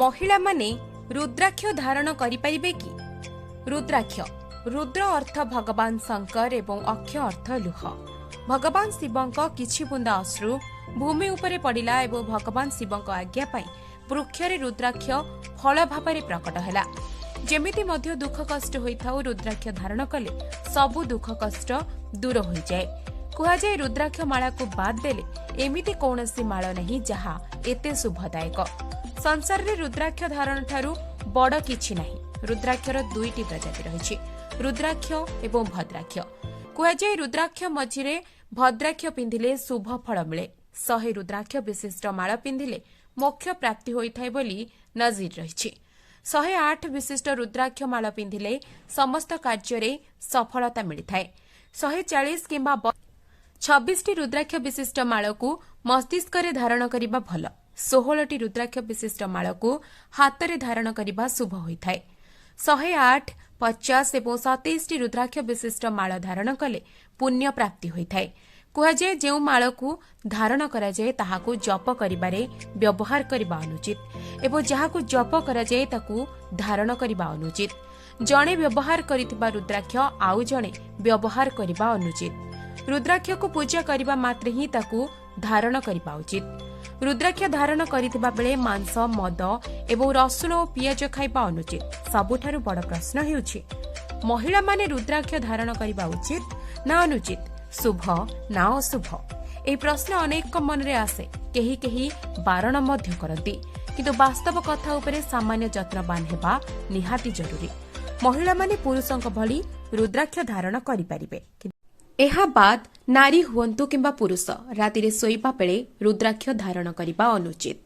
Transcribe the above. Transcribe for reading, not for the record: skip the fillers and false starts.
ମହିଳାମାନେ ରୁଦ୍ରାକ୍ଷ ଧାରଣ କରିପାରିବେ କି? ରୁଦ୍ରାକ୍ଷ, ରୁଦ୍ର ଅର୍ଥ ଭଗବାନ ଶଙ୍କର ଏବଂ ଅକ୍ଷ ଅର୍ଥ ଲୁହ। ଭଗବାନ ଶିବଙ୍କ କିଛି ବୁନ୍ଦା ଅଶ୍ରୁ ଭୂମି ଉପରେ ପଡ଼ିଲା ଏବଂ ଭଗବାନ ଶିବଙ୍କ ଆଜ୍ଞା ପାଇଁ ବୃକ୍ଷରେ ରୁଦ୍ରାକ୍ଷ ଫଳ ଭାବରେ ପ୍ରକଟ ହେଲା। ଯେମିତି ମଧ୍ୟ ଦୁଃଖ କଷ୍ଟ ହୋଇଥାଉ, ରୁଦ୍ରାକ୍ଷ ଧାରଣ କଲେ ସବୁ ଦୁଃଖ କଷ୍ଟ ଦୂର ହୋଇଯାଏ। କୁହାଯାଏ, ରୁଦ୍ରାକ୍ଷ ମାଳାକୁ ବାଦ୍ ଦେଲେ ଏମିତି କୌଣସି ମାଳ ନାହିଁ ଯାହା ଏତେ ଶୁଭଦାୟକ। ସଂସାରରେ ରୁଦ୍ରାକ୍ଷ ଧାରଣ ଠାରୁ ବଡ଼ କିଛି ନାହିଁ। ରୁଦ୍ରାକ୍ଷର ଦୁଇଟି ପ୍ରଜାତି ରହିଛି, ରୁଦ୍ରାକ୍ଷ ଏବଂ ଭଦ୍ରାକ୍ଷ। କୁହାଯାଏ, ରୁଦ୍ରାକ୍ଷ ମଝିରେ ଭଦ୍ରାକ୍ଷ ପିନ୍ଧିଲେ ଶୁଭ ଫଳ ମିଳେ। 100 ରୁଦ୍ରାକ୍ଷ ବିଶିଷ୍ଟ ମାଳ ପିନ୍ଧିଲେ ମୋକ୍ଷ ପ୍ରାପ୍ତି ହୋଇଥାଏ ବୋଲି ନଜିର ରହିଛି। 108 ବିଶିଷ୍ଟ ରୁଦ୍ରାକ୍ଷ ମାଳ ପିନ୍ଧିଲେ ସମସ୍ତ କାର୍ଯ୍ୟରେ ସଫଳତା ମିଳିଥାଏ। 140 କିମ୍ବା 26ଟି ରୁଦ୍ରାକ୍ଷ ବିଶିଷ୍ଟ ମାଳକୁ ମସ୍ତିଷ୍କରେ ଧାରଣ କରିବା ଭଲ। 16ଟି ରୁଦ୍ରାକ୍ଷ ବିଶିଷ୍ଟ ମାଳକୁ ହାତରେ ଧାରଣ କରିବା ଶୁଭ ହୋଇଥାଏ। 108, 50 ଏବଂ 27ଟି ରୁଦ୍ରାକ୍ଷ ବିଶିଷ୍ଟ ମାଳ ଧାରଣ କଲେ ପୁଣ୍ୟ ପ୍ରାପ୍ତି ହୋଇଥାଏ। କୁହାଯାଏ, ଯେଉଁ ମାଳକୁ ଧାରଣ କରାଯାଏ ତାହାକୁ ଜପ କରିବାରେ ବ୍ୟବହାର କରିବା ଅନୁଚିତ ଏବଂ ଯାହାକୁ ଜପ କରାଯାଏ ତାକୁ ଧାରଣ କରିବା ଅନୁଚିତ। ଜଣେ ବ୍ୟବହାର କରିଥିବା ରୁଦ୍ରାକ୍ଷ ଆଉ ଜଣେ ବ୍ୟବହାର କରିବା ଅନୁଚିତ। ରୁଦ୍ରାକ୍ଷକୁ ପୂଜା କରିବା ମାତ୍ରେ ହିଁ ତାକୁ ଧାରଣ କରିବା ଉଚିତ। ରୁଦ୍ରାକ୍ଷ ଧାରଣ କରିଥିବା ବେଳେ ମାଂସ, ମଦ ଏବଂ ରସୁଣ ଓ ପିଆଜ ଖାଇବା ଅନୁଚିତ। ସବୁଠାରୁ ବଡ଼ ପ୍ରଶ୍ନ ହେଉଛି, ମହିଳାମାନେ ରୁଦ୍ରାକ୍ଷ ଧାରଣ କରିବା ଉଚିତ ନା ଅନୁଚିତ? ଶୁଭ ନା ଅଶୁଭ? ଏହି ପ୍ରଶ୍ନ ଅନେକ ମନରେ ଆସେ। କେହି କେହି ବାରଣ ମଧ୍ୟ କରନ୍ତି। କିନ୍ତୁ ବାସ୍ତବ କଥା ଉପରେ ସାମାନ୍ୟ ଯତ୍ନବାନ ହେବା ନିହାତି ଜରୁରୀ। ମହିଳାମାନେ ପୁରୁଷଙ୍କ ଭଳି ରୁଦ୍ରାକ୍ଷ ଧାରଣ କରିପାରିବେ। ଏହା ବାଦ୍ ନାରୀ ହୁଅନ୍ତୁ କିମ୍ବା ପୁରୁଷ, ରାତିରେ ଶୋଇବା ବେଳେ ରୁଦ୍ରାକ୍ଷ ଧାରଣ କରିବା ଅନୁଚିତ।